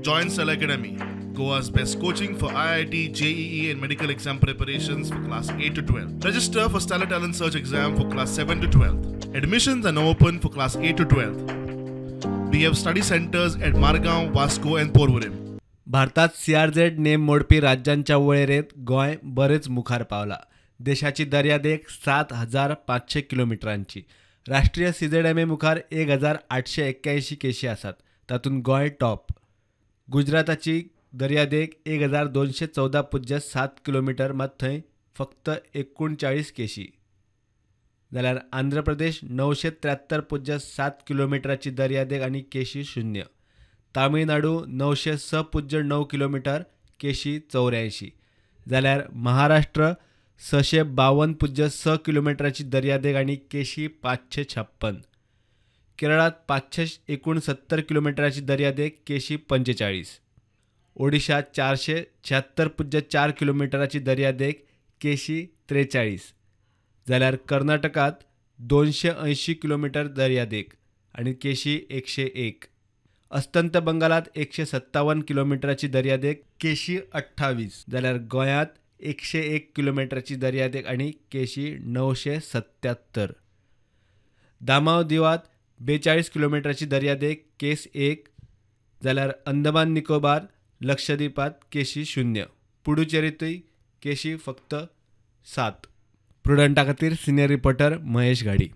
Join Stellar Academy, Goa's best coaching for IIT, JEE and medical exam preparations for class 8 to 12. Register for Stellar Talent Search exam for class 7 to 12. Admissions are now open for class 8 to 12. We have study centers at Margao, Vasco and Porvorim. भारतात CRZ नेम मोडपी राज्यांच्या वळेरेंत गोंय बरेच मुखार पावला. देशाची दर्यादेग 7,500 किलोमिटरांची. राष्ट्रीय सीझेडएमए मुखार 1,881 केशी आसात, तातूंत गोंय टॉप. गुजराताची दर्यादेग 1,214.7 किलोमिटर, मात थंय फक्त 39 केशी. जाल्यार आंध्र प्रदेश 973.7 किलोमिटराची दर्यादेग आनी केशी 0. तामिळनाडू 906.9 किलोमिटर, केशी 84. जाल्यार महाराष्ट्र 652.6 किलोमिटराची दर्यादेग आनी केशी 556. केरळात 569 किलोमिटराची दर्यादेग, केशी 45. ओडिशा 476.4 किलोमिटराची दर्यादेग, केशी 43. जाल्यार कर्नाटकात 280 किलोमिटर दर्यादेग आनी केशी 101. अस्तंत बंगालात 157 किलोमिटराची दर्यादेग, केशी 28. जाल्यार गोंयांत 101 किलोमिटराची दर्यादेग आनी केशी 977. दामाव दिवात 42 किलोमिटराची दर्यादेग, केस 1. जाल्यार अंदमान निकोबार लक्षद्वीपात केशी 0. पुडुचेरीतूय केशी फक्त 7. प्रुडंटा खातीर सिनियर रिपोर्टर महेश घाडी.